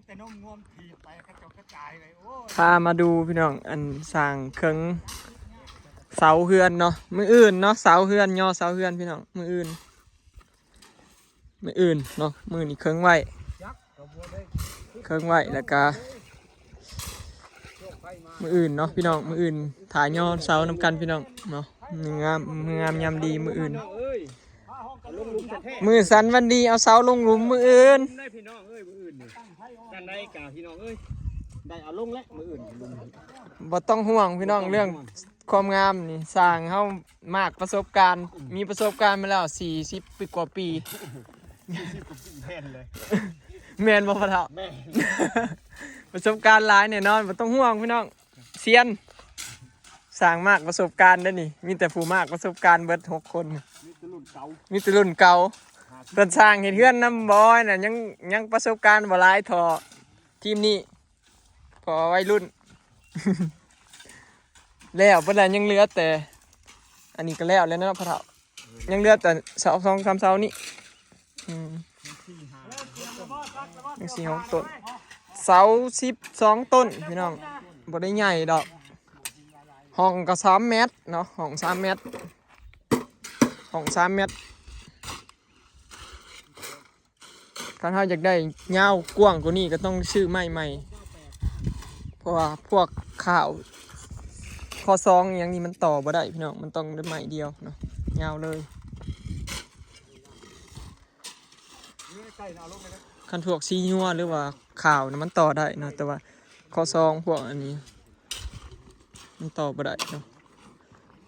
ແຕ່ນົມງວມຖີບໄປ ກະເຈົ້າກະຈາຍໄປ ໂອ້ຍ ພາມາດູພີ່ນ້ອງ ອັນສ້າງເຄິ່ງເສົາເຮືອນເນາະ ມື້ອື່ນເນາະ ເສົາເຮືອນ ຍໍເສົາເຮືອນພີ່ນ້ອງ ມື້ອື່ນ ມື້ອື່ນເນາະ ມື້ນີ້ເຄິ່ງໄວ້ ເຄິ່ງໄວ້ ແລ້ວກະ ມື້ອື່ນເນາະພີ່ນ້ອງ ມື້ອື່ນຖ້າຍໍເສົານຳກັນພີ່ນ້ອງເນາະ ມື້ງາມ ມື້ງາມຍາມດີມື້ອື່ນ ມື້ສັນວັນດີເອົາເສົາລົງຫຼຸມມື້ອື່ນ ຈັ່ງໃດກະພີ່ນ້ອງເອີຍ ໄດ້ເອົາລົງແລ້ວມື້ອື່ນ ບໍ່ຕ້ອງຫ່ວງພີ່ນ້ອງ ເລື່ອງຄວາມງາມນີ້ ຊ່າງເຮົາມາກປະສົບການ ມີປະສົບການມາແລ້ວສີ່ສິບປີກວ່າປີ ແມ່ນເລີຍ ແມ່ນບໍ່ພໍ່ເຖົ້າ? ແມ່ນ ປະສົບການຫຼາຍແນ່ນອນ ບໍ່ຕ້ອງຫ່ວງພີ່ນ້ອງ ຊຽນ ສ້າງມາກປະສົບການເດ້ນີ້ ມີແຕ່ຜູ້ມາກປະສົບການເບິດຫົກຄົນ ມີແຕ່ລຸ້ນເກົ່າ ມີແຕ່ລຸ້ນເກົ່າ ເພິ່ນສ້າງເຮັດເຮືອນນຳບອຍນະ ຍັງ ຍັງປະສົບການບໍ່ຫຼາຍເທົ່າທີມນີ້ ເພາະວ່າໄວລຸ້ນ ແລ້ວເບິດແລ້ວ ຍັງເຫຼືອແຕ່ ອັນນີ້ກະແລ້ວແລ້ວເນາະພໍ່ເຖົ້າ ຍັງເຫຼືອແຕ່ເສົາສອງສາມເສົານີ້ ອືມ ຍັງສີ່ຫົກຕົ້ນ ເສົາສິບສອງຕົ້ນພີ່ນ້ອງ ບໍ່ໄດ້ໃຫຍ່ດອກ ຫ້ອງກະສາມແມັດເນາະ ຫ້ອງສາມແມັດ ຫ້ອງສາມແມັດ ຄັນເຮົາຢາກໄດ້ຍາວກວ້າງກວ່ານີ້ກະຕ້ອງຊື້ໄມ້ໃໝ່ ເພາະວ່າພວກຂ່າວ ຄໍສອງອີ່ຫຍັງນີ້ມັນຕໍ່ບໍ່ໄດ້ພີ່ນ້ອງ ມັນຕ້ອງໄດ້ໄມ້ດຽວເນາະ ຍາວເລີຍ ຄັນພວກຊີ້ຍົວ ຫຼືວ່າຂ່າວນະ ມັນຕໍ່ໄດ້ເນາະ ແຕ່ວ່າຄໍສອງພວກອັນນີ້ ມັນຕໍ່ບໍ່ໄດ້ເນາະ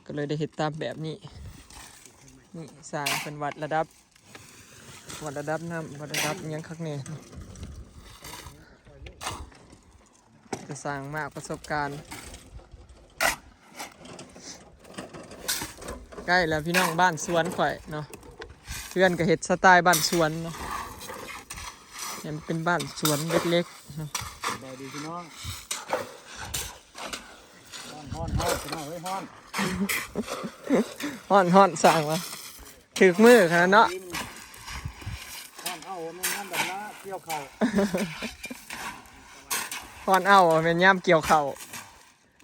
ກະເລີຍໄດ້ເຮັດຕາມແບບນີ້ ນີ້ຊ່າງເພິ່ນວັດລະດັບ ວັດລະດັບນ້ຳ ວັດລະດັບອີ່ຫຍັງຄັກແນ່ ຈະສ້າງມາກປະສົບການ ໃກ້ແລ້ວພີ່ນ້ອງ ບ້ານສວນຂ້ອຍເນາະ ເຮືອນກະເຮັດສະໄຕລ໌ບ້ານສວນເນາະ ໃຫ້ມັນເປັນບ້ານສວນເລັກໆເນາະ ສະບາຍດີພີ່ນ້ອງ ຮ້ອນໆ ພີ່ນ້ອງເອີຍ ຮ້ອນ ຮ້ອນໆ ສ້າງວ່າ ຖືກມື້ຂະໜາດເນາະ ຮ້ອນເອົ້າແມ່ນຍາມດຳນາກ່ຽວເຂົ້າ ຮ້ອນເອົ້າແມ່ນຍາມກ່ຽວເຂົ້າ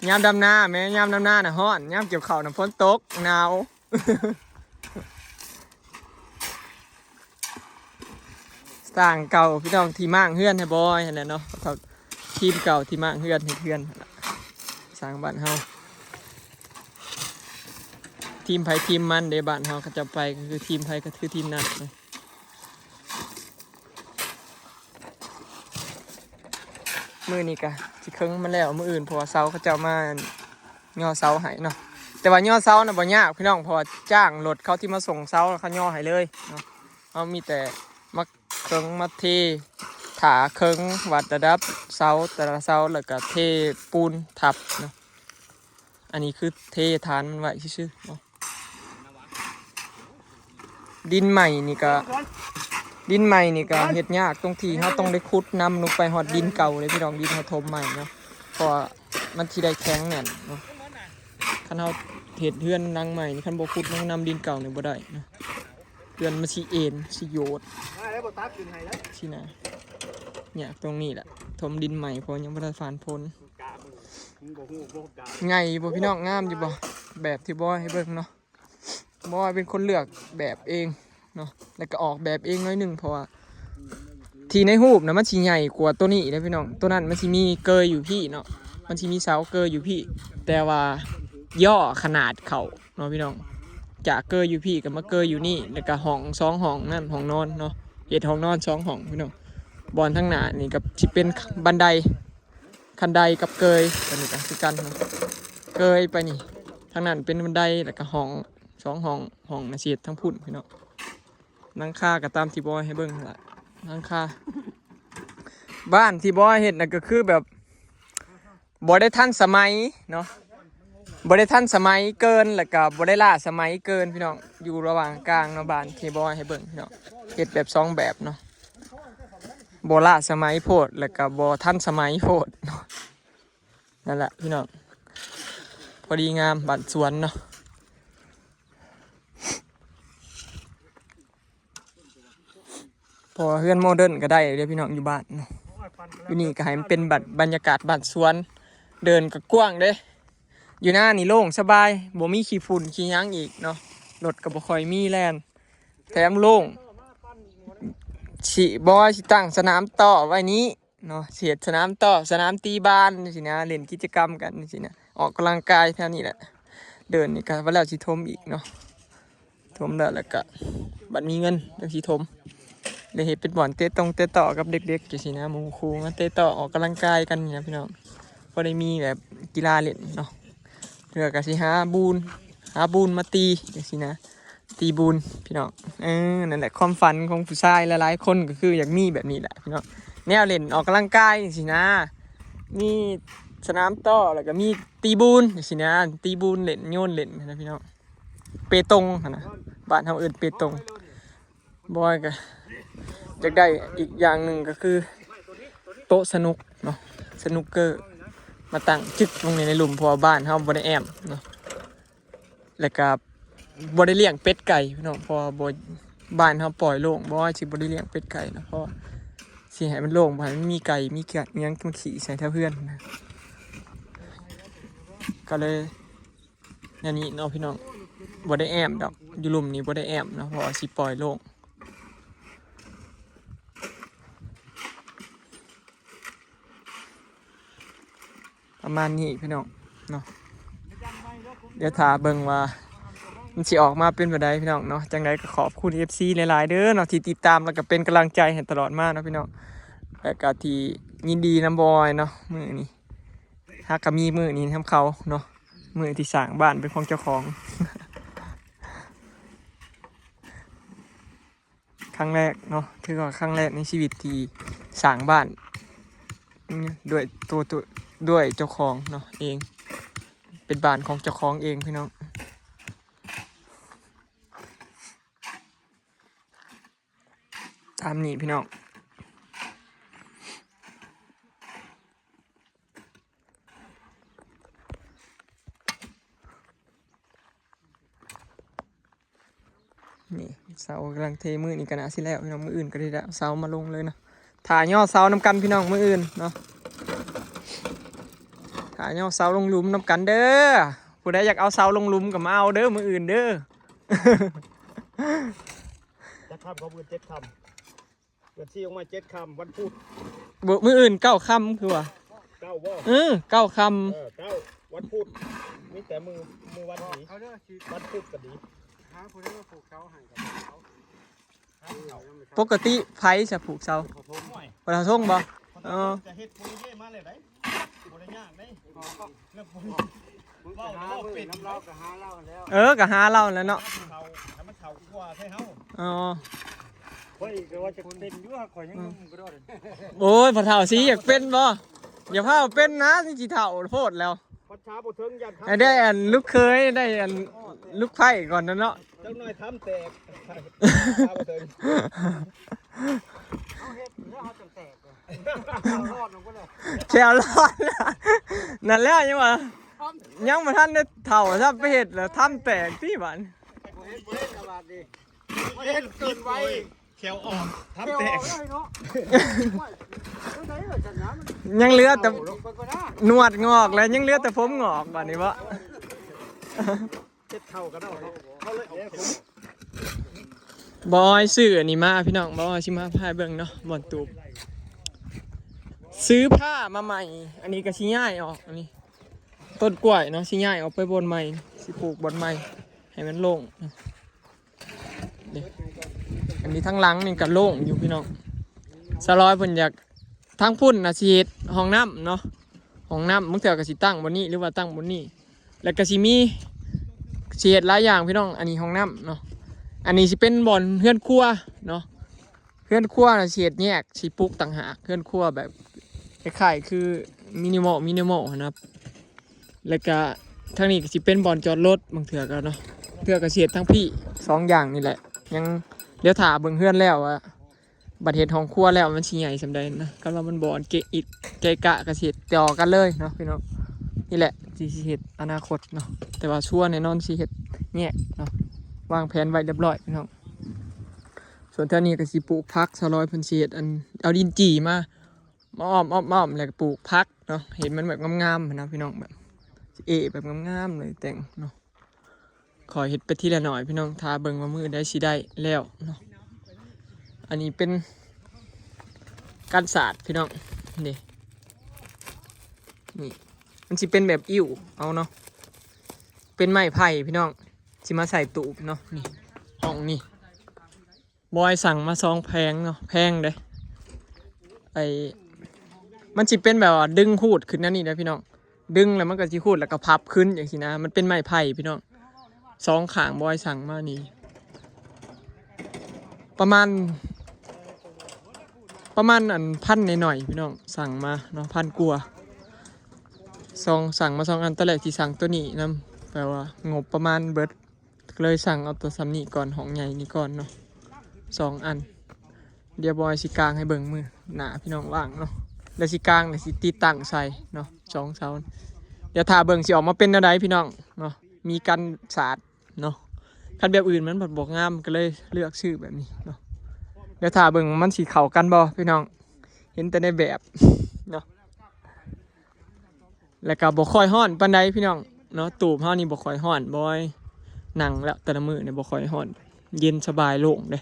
ຍາມດຳນາແມ່ນ ຍາມດຳນານະຮ້ອນ ຍາມກ່ຽວເຂົ້ານະຝົນຕົກໜາວ ສ້າງເກົ່າພີ່ນ້ອງ ທີ່ມ້າງເຮືອນໃຫ້ບອຍຫັ້ນແຫຼະເນາະ ທີມເກົ່າທີ່ມ້າງເຮືອນເຮັດເຮືອນຫັ້ນລະ ສ້າງບ້ານເຮົາ ທີມໃຜທີມມັນເດ້ ບ້ານເຮົາ ເຂົາເຈົ້າໄປກະຄືທີມໃຜກະຄືທີມນັ້ນເນາະ ມື້ນີ້ກະຊິເຄິ່ງມັນແລ້ວມື້ອື່ນ ເພາະວ່າເສົາເຂົາເຈົ້າມາຍໍເສົາໃຫ້ເນາະ ແຕ່ວ່າຍໍເສົານະບໍ່ຍາກພີ່ນ້ອງ ເພາະວ່າຈ້າງລົດເຂົາທີ່ມາສົ່ງເສົາ ເຂົາຍໍໃຫ້ເລີຍເນາະ ເຮົາມີແຕ່ມາເຄິ່ງມາເທ ຖ້າເຄິ່ງວັດລະດັບເສົາແຕ່ລະເສົາ ແລ້ວກະເທປູນທັບເນາະ ອັນນີ້ຄືເທຖານມັນໄວ້ຊື່ໆເນາະ ດິນໃໝ່ນີ້ກະ ດິນໃໝ່ນີ້ກະເຮັດຍາກ ຕົງທີ່ເຮົາຕ້ອງໄດ້ຂຸດນຳລົງໄປຮອດດິນເກົ່າເລີຍພີ່ນ້ອງ ດິນເຮົາຖົມໃໝ່ເນາະ ເພາະວ່າມັນຊິໄດ້ແຂງແໜ້ນເນາະ ຄັນເຮົາເຮັດເຮືອນຫຼັງໃໝ່ນີ້ ຄັນບໍ່ຂຸດລົງນຳດິນເກົ່ານີ້ບໍ່ໄດ້ເນາະ ເຮືອນມັນຊິເອັນ ຊິໂຍດ ມາແລ້ວບໍ່ຕັດຂຶ້ນໃຫ້ແລ້ວ ຊີ້ນະ ຍາກຕົງນີ້ແຫຼະ ຖົມດິນໃໝ່ ເພາະຍັງບໍ່ທັນຜ່ານຝົນ ກະມຶງ ມຶງບໍ່ຮູ້ບໍ່ກະ ໃຫຍ່ຢູ່ບໍ່ພີ່ນ້ອງ ງາມຢູ່ບໍ່ ແບບທີ່ບອຍໃຫ້ເບິ່ງເນາະ ບອຍເປັນຄົນເລືອກແບບເອງເນາະ ແລ້ວກະອອກແບບເອງໜ້ອຍໜຶ່ງ ເພາະວ່າທີ່ໃນຮູບນະ ມັນຊິໃຫຍ່ກວ່າໂຕນີ້ເດ້ພີ່ນ້ອງ ໂຕນັ້ນມັນຊິມີເກີຍຢູ່ພີ້ເນາະ ມັນຊິມີເສົາເກີຍຢູ່ພີ້ ແຕ່ວ່າຍໍຂະໜາດເຂົ້າເນາະພີ່ນ້ອງ ຈາກເກີຍຢູ່ພີ້ກະມາເກີຍຢູ່ນີ້ ແລ້ວກະຫ້ອງສອງຫ້ອງນັ້ນ ຫ້ອງນອນເນາະ ເຮັດຫ້ອງນອນສອງຫ້ອງພີ່ນ້ອງ ບ່ອນທາງໜ້ານີ້ກະຊິເປັນບັນໄດ ຄັນໄດກັບເກີຍ ອັນນີ້ກະຄືກັນເນາະ ເກີຍໄປນີ້ ທາງນັ້ນເປັນບັນໄດ ແລ້ວກະຫ້ອງສອງຫ້ອງ ຫ້ອງນະຊິເຮັດທາງພຸ້ນພີ່ນ້ອງ ຫຼັງຄາກະຕາມທີ່ບອຍໃຫ້ເບິ່ງຫັ້ນລະ ຫຼັງຄາ ບ້ານທີ່ບອຍເຮັດນະກະຄືແບບ ບໍ່ໄດ້ທັນສະໄໝເນາະ ບໍ່ໄດ້ທັນສະໄໝເກີນ ແລ້ວກະບໍ່ໄດ້ລ້າສະໄໝເກີນພີ່ນ້ອງ ຢູ່ລະຫວ່າງກາງເນາະ ບ້ານທີ່ບອຍໃຫ້ເບິ່ງພີ່ນ້ອງ ເຮັດແບບສອງແບບເນາະ ບໍ່ລ້າສະໄໝໂພດ ແລ້ວກະບໍ່ທັນສະໄໝໂພດເນາະ ນັ້ນແຫຼະພີ່ນ້ອງ ພໍດີງາມ ບ້ານສວນເນາະ ເພາະວ່າເຮືອນໂມເດີນກະໄດ້ເດ້ພີ່ນ້ອງ ຢູ່ບ້ານເນາະ ຢູ່ນີ້ກໍໃຫ້ມັນເປັນບັດ ບັນຍາກາດບ້ານສວນ ເດີ່ນກໍກວ້າງເດ້. ຢູ່ນານີ້ໂລ່ງສະບາຍ ບໍ່ມີຂີ້ຝຸ່ນຂີ້ຫຍັງອີກເນາະ ລົດກໍບໍ່ຄ່ອຍມີແລ່ນ ແຖມໂລ່ງ. ຊິ ບອຍຊິຕັ້ງສະໜາມຕໍ່ໄວ້ນີ້ເນາະ ຊິເຮັດສະໜາມຕໍ່ ສະໜາມຕີບານຈັ່ງຊີ້ນະ ຫຼິ້ນກິດຈະກຳກັນຈັ່ງຊີ້ນະ ອອກກຳລັງກາຍແຖວນີ້ແຫຼະ. ເດີ່ນນີ້ກໍວ່າແລ້ວຊິຖົມອີກເນາະ. ຖົມແລ້ວ ແລ້ວກະບັດມີເງິນຈັ່ງຊິຖົມ ໄດ້ເຮັດເປັນບ່ອນເຕະຕົງເຕະຕໍ້ກັບເດັກໆ ຈັ່ງຊີ້ນະ ໝູ່ຄູ່ມາເຕະຕໍ້ອອກກຳລັງກາຍກັນນີ້ນະພີ່ນ້ອງ ພໍໄດ້ມີແບບກິລາຫຼິ້ນເນາະ ເທື່ອກະຊິຫາບູນ ຫາບູນມາຕີຈັ່ງຊີ້ນະ ຕີບູນພີ່ນ້ອງ. ເອີ ນັ້ນແຫຼະ ຄວາມຝັນຂອງຜູ້ຊາຍຫຼາຍໆຄົນກໍຄືຢາກມີແບບນີ້ແຫຼະພີ່ນ້ອງ ແນວຫຼິ້ນອອກກຳລັງກາຍຈັ່ງຊີ້ນະ ມີສະໜາມຕໍ່ ແລ້ວກະມີຕີບູນຈັ່ງຊີ້ນະ ຕີບູນຫຼິ້ນ ໂຍນຫຼິ້ນນະພີ່ນ້ອງ. ເປຕົງຫັ້ນນະ ບ້ານເຮົາເອີ້ນເປຕົງ. ບອຍກໍຢາກໄດ້ອີກຢ່າງໜຶ່ງກໍຄືໂຕະສະໜຸກເນາະ ສະໜຸກເກີ ມາຕັ້ງຈຶກລົງໃນລຸ່ມ ເພາະວ່າບ້ານເຮົາບໍ່ໄດ້ແອ້ມເນາະ ແລ້ວກໍບໍ່ໄດ້ລ້ຽງເປັດໄກ່ພີ່ນ້ອງ ເພາະວ່າບໍ່ ບ້ານເຮົາປ່ອຍໂລ່ງ ບໍ່ ຊິບໍ່ໄດ້ລ້ຽງເປັດໄກ່ເນາະ ເພາະວ່າຊິໃຫ້ມັນໂລ່ງ ບໍ່ໃຫ້ມັນມີໄກ່ມີເກີດອີ່ຫຍັງມາຂີ້ໃສ່ແຖວເຮືອນນະ ກໍເລີຍ ແນວນີ້ເນາະພີ່ນ້ອງ ບໍ່ໄດ້ແອ້ມດອກ ຢູ່ລຸ່ມນີ້ບໍ່ໄດ້ແອ້ມເນາະ ເພາະວ່າຊິປ່ອຍໂລ່ງ ປະມານນີ້ພີ່ນ້ອງເນາະ. ດຽວຖ້າເບິ່ງວ່າມັນຊິອອກມາເປັນແບບໃດພີ່ນ້ອງເນາະ. ຈັ່ງໃດກໍຂອບຄຸນເອັຟຊີຫຼາຍໆເດີເນາະ ທີ່ຕິດຕາມ ແລ້ວກໍເປັນກຳລັງໃຈໃຫ້ຕະຫຼອດມາເນາະພີ່ນ້ອງ ແລ້ວກໍທີ່ຍິນດີນຳບອຍເນາະ ມື້ນີ້ ຫາກະມີມື້ນີ້ນຳເຂົາເນາະ ມື້ທີ່ສ້າງບ້ານເປັນຂອງເຈົ້າຂອງ ຄັ້ງແລກເນາະ ຖືວ່າຄັ້ງແລກໃນຊີວິດທີ່ສ້າງບ້ານດ້ວຍຕົວ ຕົວ ດ້ວຍເຈົ້າຂອງເນາະເອງ ເປັນບ້ານຂອງເຈົ້າຂອງເອງພີ່ນ້ອງ. ຕາມນີ້ພີ່ນ້ອງ ນີ້ເສົາກຳລັງເທ ມື້ນີ້ກໍໜ້າຊິແລ້ວພີ່ນ້ອງ ມື້ອື່ນກໍໄດ້ເອົາເສົາມາລົງເລີຍເນາະ. ຖ້າຍໍເສົານຳກັນພີ່ນ້ອງ ມື້ອື່ນເນາະ ຖ້າຍໍເສົາລົງຫຼຸມນຳກັນເດີ. ຜູ້ໃດຢາກເອົາເສົາລົງຫຼຸມກໍມາເອົາເດີ ມື້ອື່ນເດີ. ຈັກຄ່ຳ ຂອງມື້ອື່ນເຈັດຄ່ຳ ເດືອນສີ່ອອກມາເຈັດຄ່ຳ ວັນພຸດ ມື້ອື່ນເກົ້າຄ່ຳຄືວ່າ ເກົ້າບໍ່ ເອີ ເກົ້າຄ່ຳ ເອີ ເກົ້າ ວັນພຸດ ມີແຕ່ມື້ ມື້ວັນດີ ວັນພຸດກໍດີ. ຫາຜູ້ໃດມາຜູກເສົາໃຫ້ກໍໄດ້ ປົກກະຕິໃຜຈະຜູກເສົາ ພໍ່ເຖົ້າທົງບໍ່? ເອີ ຈະເຮັດໂປຣເຈກມາແລ້ວໃດ໋ ບໍ່ໄດ້ຍາກເດ້ ເລື່ອງໂປຣເຈກ ເອີ ກໍຫາລາວແລ້ວ ເອີ ກໍຫາລາວແລ້ວເນາະ ອໍ ຂ້ອຍກໍວ່າຈະເປັນຢູ່ ຂ້ອຍຍັງໜຸ່ມກະໂດດ. ໂອ້ຍ ພໍ່ເຖົ້າຊິຢາກເປັນບໍ່? ຢ່າພາວເປັນນະ ຊິເຖົ້າໂພດແລ້ວ ພັດຊາບໍ່ເຖິງ ຢ້ານ ໃຫ້ໄດ້ອັນລູກເຂີຍ ໄດ້ອັນລູກໃພ້ກ່ອນນະເນາະ ຈັກໜ້ອຍຄຳແຕກ ເຮົາເຮັດແລ້ວເຮົາຈັ່ງແຕກ ແຂ້ວລອດ ນັ້ນແຫຼະ ຍັງວ່າ ຍັງບໍ່ທັນໄດ້ເຖົ້າຊ້ຳ ໄປເຮັດແລ້ວທຳແຕກຕິບາດນີ້ ບໍ່ເຮັດ ບໍ່ເຮັດລະບາດນີ້ ບໍ່ເຮັດເກີນໄວ ແຂ້ວອອກ ທຳແຕກ ຍັງເຫຼືອແຕ່ໜວດງອກ ແລະຍັງເຫຼືອແຕ່ຜົມງອກບາດນີ້ເບາະ. ເຈັດເຂົ້າກັນເນາະ ເຂົາເລີຍເອົາ ບອຍຊື້ອັນນີ້ມາພີ່ນ້ອງ ບອຍຊິມາພາເບິ່ງເນາະ ບ່ອນຕູບ ຊື້ຜ້າມາໃໝ່. ອັນນີ້ກໍຊິຍ້າຍອອກ ອັນນີ້ຕົ້ນກ້ວຍເນາະ ຊິຍ້າຍອອກໄປບ່ອນໃໝ່ ຊິປູກບ່ອນໃໝ່ໃຫ້ມັນໂລ່ງ. ນີ້ ອັນນີ້ທາງຫຼັງນີ້ກໍໂລ່ງຢູ່ພີ່ນ້ອງ ສາວລອຍເພິ່ນຢາກ ທາງພຸ້ນນະຊິເຮັດຫ້ອງນ້ຳເນາະ ຫ້ອງນ້ຳ ບາງເທື່ອກໍຊິຕັ້ງບ່ອນນີ້ ຫຼືວ່າຕັ້ງບ່ອນນີ້ ແລ້ວກໍຊິມີ ຊິເຮັດຫຼາຍຢ່າງພີ່ນ້ອງ. ອັນນີ້ຫ້ອງນ້ຳເນາະ ອັນນີ້ຊິເປັນບ່ອນເຮືອນຄົວເນາະ ເຮືອນຄົວນະຊິເຮັດແຍກ ຊິປຸກຕ່າງຫາກ ເຮືອນຄົວແບບຄ້າຍໆຄືມິນິມອລ ມິນິມອລຫັ້ນນະ. ແລ້ວກະທາງນີ້ກໍຊິເປັນບ່ອນຈອດລົດ ບາງເທື່ອກໍເນາະ ເທື່ອກໍຊິເຮັດທາງພີ້ ສອງຢ່າງນີ້ແຫຼະ ຍັງ ດຽວຖ້າເບິ່ງເຮືອນແລ້ວວ່າ ບັດເຮັດຫ້ອງຄົວແລ້ວມັນຊິໃຫຍ່ສ່ຳໃດນະ ຄັນວ່າມັນບໍ່ອັນເກະອິດເກະກະກໍຊິເຮັດຕໍ່ກັນເລີຍເນາະພີ່ນ້ອງ. ນີ້ແຫຼະທີ່ຊິເຮັດອະນາຄົດເນາະ ແຕ່ວ່າຊວນແນ່ນອນຊິເຮັດແຍກເນາະ ວາງແຜນໄວ້ຮຽບຮ້ອຍພີ່ນ້ອງ. ສ່ວນແຖວນີ້ກໍຊິປູກຜັກ ສາວລອຍເພິ່ນຊິເຮັດອັນ ເອົາດິນຈີ່ມາ ມາອ້ອມໆໆ ແລ້ວກໍປູກຜັກເນາະ ເຫັນມັນແບບງາມໆ ນະພີ່ນ້ອງ ແບບເອະ ແບບງາມໆ ເລີຍ ແຕ່ງເນາະ. ຂ້ອຍເຮັດໄປທີລະໜ້ອຍພີ່ນ້ອງ ຖ້າເບິ່ງວ່າມື້ໃດຊິໄດ້ແລ້ວເນາະ. ອັນນີ້ເປັນກັນສາດພີ່ນ້ອງ ນີ້ ນີ້ ມັນຊິເປັນແບບອິ້ວເອົາເນາະ ເປັນໄມ້ໄຜ່ພີ່ນ້ອງ ຊິມາໃສ່ຕູບເນາະ. ນີ້ ຫ້ອງນີ້ ບອຍສັ່ງມາສອງແຜງເນາະ ແພງເດ້. ໄອ້ ມັນຊິເປັນແບບວ່າດຶງຂູດຂຶ້ນແນວນີ້ເດ້ພີ່ນ້ອງ ດຶງແລ້ວມັນກໍຊິຂູດ ແລ້ວກໍພັບຂຶ້ນຈັ່ງຊີ້ນະ. ມັນເປັນໄມ້ໄຜ່ພີ່ນ້ອງ ສອງຂ້າງ ບອຍສັ່ງມານີ້ ປະມານ ປະມານອັນ ພັນໜ້ອຍໆ ພີ່ນ້ອງ ສັ່ງມາເນາະ ພັນກວ່າ. ສອງ ສັ່ງມາສອງອັນ ຕອນແລກຊິສັ່ງໂຕນີ້ນຳ ແຕ່ວ່າງົບປະມານເບິດ ກໍເລີຍສັ່ງເອົາໂຕສ່ຳນີ້ກ່ອນ ຫ້ອງໃຫຍ່ນີ້ກ່ອນເນາະ ສອງອັນ. ດຽວບອຍຊິກາງໃຫ້ເບິ່ງມື້ໜ້າ ພີ່ນ້ອງວ່າງເນາະ ແລ້ວຊິກາງ ແລ້ວຊິຕິດຕັ້ງໃສ່ເນາະ ສອງເສົາ. ດຽວຖ້າເບິ່ງຊິອອກມາເປັນແນວໃດພີ່ນ້ອງເນາະ ມີກັນສາດເນາະ. ຄັນແບບອື່ນມັນພັດບໍ່ງາມ ກໍເລີຍເລືອກຊື້ແບບນີ້ເນາະ. ດຽວຖ້າເບິ່ງມັນຊິເຂົ້າກັນບໍ່ພີ່ນ້ອງ ເຫັນແຕ່ໃນແບບເນາະ. ແລ້ວກໍບໍ່ຄ່ອຍຮ້ອນປານໃດພີ່ນ້ອງເນາະ ຕູບເຮົານີ້ບໍ່ຄ່ອຍຮ້ອນ ບອຍ ນັ່ງແລ້ວແຕ່ລະມື້ນີ້ບໍ່ຄ່ອຍຮ້ອນ ເຢັນສະບາຍໂລ່ງເດ້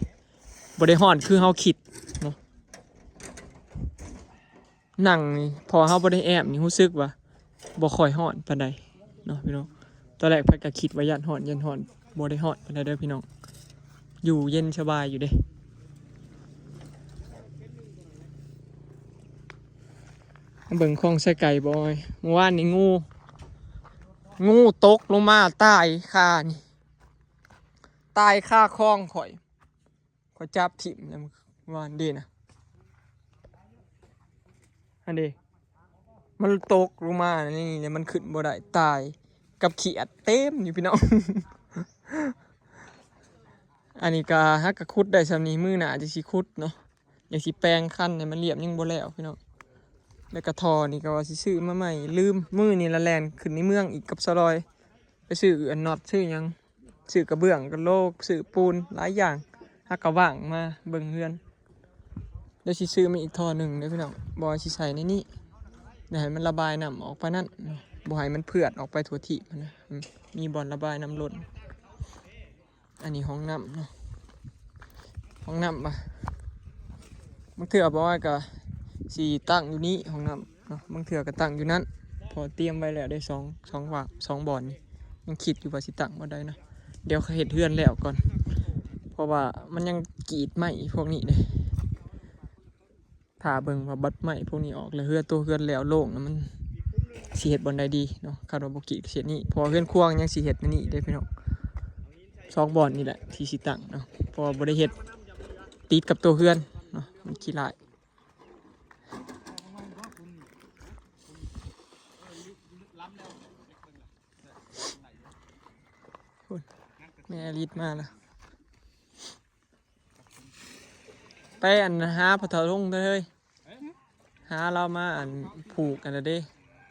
ບໍ່ໄດ້ຮ້ອນຄືເຮົາຄິດເນາະ. ນັ່ງນີ້ ເພາະວ່າເຮົາບໍ່ໄດ້ແອບນີ້ ຮູ້ສຶກວ່າບໍ່ຄ່ອຍຮ້ອນປານໃດເນາະພີ່ນ້ອງ. ຕອນແລກເພິ່ນກໍຄິດວ່າຢ້ານຮ້ອນ ຢ້ານຮ້ອນ ບໍ່ໄດ້ຮ້ອນປານໃດເດີພີ່ນ້ອງ ຢູ່ເຢັນສະບາຍຢູ່ເດ້. ມາເບິ່ງຂອງໃສ່ໄກ່ບອຍ ມື້ວານນີ້ງູ ງູຕົກລົງມາຕາຍຄານີ້ ຕາຍຄາຄອງຂ້ອຍ ຂ້ອຍຈັບຖິ້ມແລ້ວມື້ວານເດ້ນະ ຫັ້ນເດ້ ມັນຕົກລົງມານີ້ ແລ້ວມັນຂຶ້ນບໍ່ໄດ້ ຕາຍກັບຂຽດເຕັມຢູ່ພີ່ນ້ອງ. ອັນນີ້ກໍຫາກະຂຸດໄດ້ສ່ຳນີ້ ມື້ໜ້າຈັ່ງຊິຂຸດເນາະ ຈັ່ງຊິແປງຄັນໃຫ້ມັນລຽບ ຍັງບໍ່ແລ້ວພີ່ນ້ອງ. ແລ້ວກໍທໍ່ນີ້ກໍວ່າຊິຊື້ມາໃໝ່ ລືມ ມື້ນີ້ລະແລ່ນຂຶ້ນໃນເມືອງອີກກັບສາວລອຍ ໄປຊື້ອັນນັອດ ຊື້ຫຍັງ ຊື້ກະເບື້ອງ ກະໂຫຼ ຊື້ປູນ ຫຼາຍຢ່າງ ຫາກະວ່າງມາເບິ່ງເຮືອນ. ດຽວຊິຊື້ມາອີກທໍ່ໜຶ່ງເດີພີ່ນ້ອງ ບໍ່ຊິໃສ່ໃນນີ້ ດຽວໃຫ້ມັນລະບາຍນ້ຳອອກໄປນັ້ນ ບໍ່ໃຫ້ມັນເຜືອດອອກໄປທົ່ວທີບຫັ້ນນະ ອືມ ມີບ່ອນລະບາຍນ້ຳລົ້ນ. ອັນນີ້ຫ້ອງນ້ຳເນາະ ຫ້ອງນ້ຳວ່າ ບາງເທື່ອບອຍກໍຊິຕັ້ງຢູ່ນີ້ ຫ້ອງນ້ຳເນາະ ບາງເທື່ອກໍຕັ້ງຢູ່ນັ້ນ ເພາະຕຽມໄວ້ແລ້ວເດ້ ສອງ ສອງວ່າງ ສອງບ່ອນນີ້ ຍັງຄິດຢູ່ວ່າຊິຕັ້ງບ່ອນໃດເນາະ. ດຽວເຮັດເຮືອນແລ້ວກ່ອນ ເພາະວ່າມັນຍັງກຣີດໄມ້ພວກນີ້ເດ້ ຖ້າເບິ່ງວ່າບັດໄມ້ພວກນີ້ອອກແລ້ວ ເຮືອນ ໂຕເຮືອນແລ້ວໂລ່ງນະ ມັນຊິເຮັດບ່ອນໃດດີເນາະ. ຄັນວ່າບໍ່ກຣີດກໍຊິເຮັດນີ້ ເພາະວ່າເຮືອນຄວາງຍັງຊິເຮັດໃນນີ້ເດ້ພີ່ນ້ອງ ສອງບ່ອນນີ້ແຫຼະທີ່ຊິຕັ້ງເນາະ ເພາະວ່າບໍ່ໄດ້ເຮັດຕິດກັບໂຕເຮືອນເນາະ ມັນຂີ້ຮ້າຍ. ພຸ້ນ ແມ່ອາລິດມາແລ້ວ. ໄປອັນຫາພໍ່ເຖົ້າທົງເດີເຮີ້ຍ ຫາລາວມາອັນຜູກອັນນັ້ນເດ້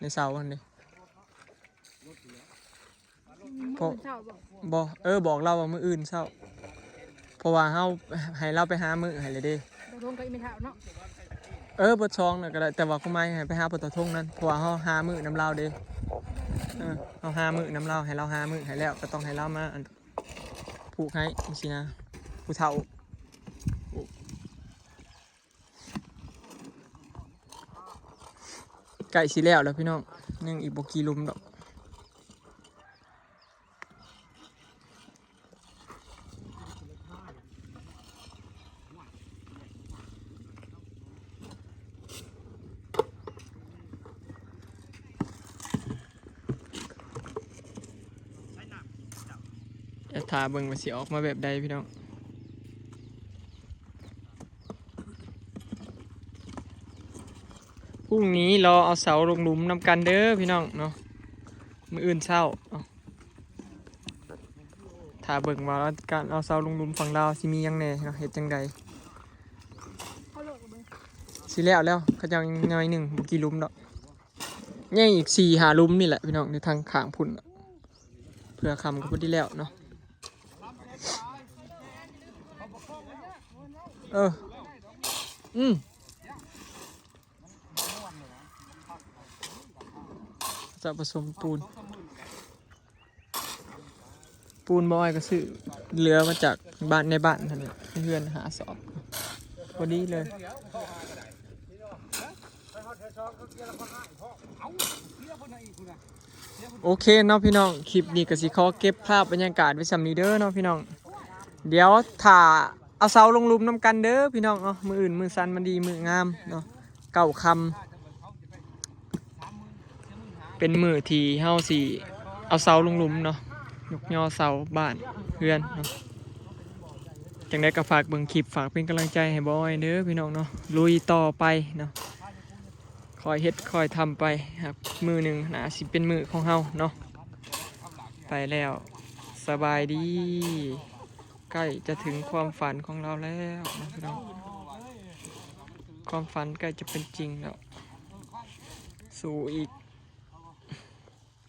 ໃນເສົາຫັ້ນເດ້. ອືມ ເພາະ ມື້ອື່ນເຊົ້າບໍ? ບໍ່ ເອີ ບອກລາວວ່າມື້ອື່ນເຊົ້າ ເພາະວ່າເຮົາໃຫ້ລາວໄປຫາມື້ໃຫ້ແລ້ວເດ້ ພໍ່ເຖົ້າທົງກັບອີ່ແມ່ເຖົ້າເນາະ. ເອີ ເບິດສອງນັ້ນກໍໄດ້ ແຕ່ວ່າຄວາມໝາຍໃຫ້ໄປຫາພໍ່ເຖົ້າທົງນັ້ນ ເພາະວ່າເຮົາຫາມື້ນຳລາວເດ້. ເອີ ເຮົາຫາມື້ນຳລາວ ໃຫ້ລາວຫາມື້ໃຫ້ແລ້ວ ກໍຕ້ອງໃຫ້ລາວມາອັນຜູກໃຫ້ຈັ່ງຊີ້ນະ ຜູ້ເຖົ້າ. ໃກ້ຊິແລ້ວແລ້ວພີ່ນ້ອງ ຍັງອີກບໍ່ກີ່ຫຼຸມດອກ. ດຽວຖ້າເບິ່ງວ່າຊິອອກມາແບບໃດພີ່ນ້ອງ. ພຸ່ງນີ້ລໍເອົາເສົາລົງຫຼຸມນຳກັນເດີພີ່ນ້ອງເນາະ ມື້ອື່ນເຊົ້າເນາະ. ຖ້າເບິ່ງວ່າການເອົາເສົາລົງຫຼຸມຝັ່ງລາວຊິມີຫຍັງແດ່ເນາະ ເຮັດຈັ່ງໃດ. ຊິແລ້ວແລ້ວ ເຂົາເຈົ້າຍັງໜ້ອຍໜຶ່ງ ບໍ່ກີ່ຫຼຸມດອກ ຍັງອີກສີ່ຫ້າຫຼຸມນີ້ແຫຼະພີ່ນ້ອງ ຢູ່ທາງຂ້າງພຸ້ນ ເພື່ອຄ່ຳກໍພໍດີແລ້ວເນາະ. ເອີ ອືມ. ຈະປະສົມປູນ ປູນບໍ່ອ້ອຍກໍຊື້ເຫຼືອມາຈາກບ້ານ ໃນບ້ານຫັ້ນແຫຼະ ໃນເຮືອນຫ້າສອບ ພໍດີເລີຍ. ໂອເຄເນາະພີ່ນ້ອງ ຄລິບນີ້ກໍຊິຂໍເກັບພາບບັນຍາກາດໄວ້ສ່ຳນີ້ເດີເນາະພີ່ນ້ອງ. ດຽວຖ້າເອົາເສົາລົງຫຼຸມນຳກັນເດີພີ່ນ້ອງເນາະ. ມື້ອື່ນມື້ສັນ ມື້ດີມື້ງາມເນາະ ເກົ້າຄ່ຳ ເປັນມື້ທີ່ເຮົາຊິເອົາເສົາລົງຫຼຸມເນາະ ຍົກຍໍເສົາບ້ານເຮືອນເນາະ. ຈັ່ງໃດກໍຝາກເບິ່ງຄລິບ ຝາກເປັນກຳລັງໃຈໃຫ້ບ່າວອ້ອຍເດີພີ່ນ້ອງເນາະ ລຸຍຕໍ່ໄປເນາະ. ຄ່ອຍເຮັດຄ່ອຍທຳໄປ ຫາກມື້ໜຶ່ງໜ້າຊິເປັນມື້ຂອງເຮົາເນາະ. ໄປແລ້ວ ສະບາຍດີ. ໃກ້ຈະເຖິງຄວາມຝັນຂອງເຮົາແລ້ວເນາະພີ່ນ້ອງ. ຄວາມຝັນໃກ້ຈະເປັນຈິງແລ້ວ. ສູ້ອີກ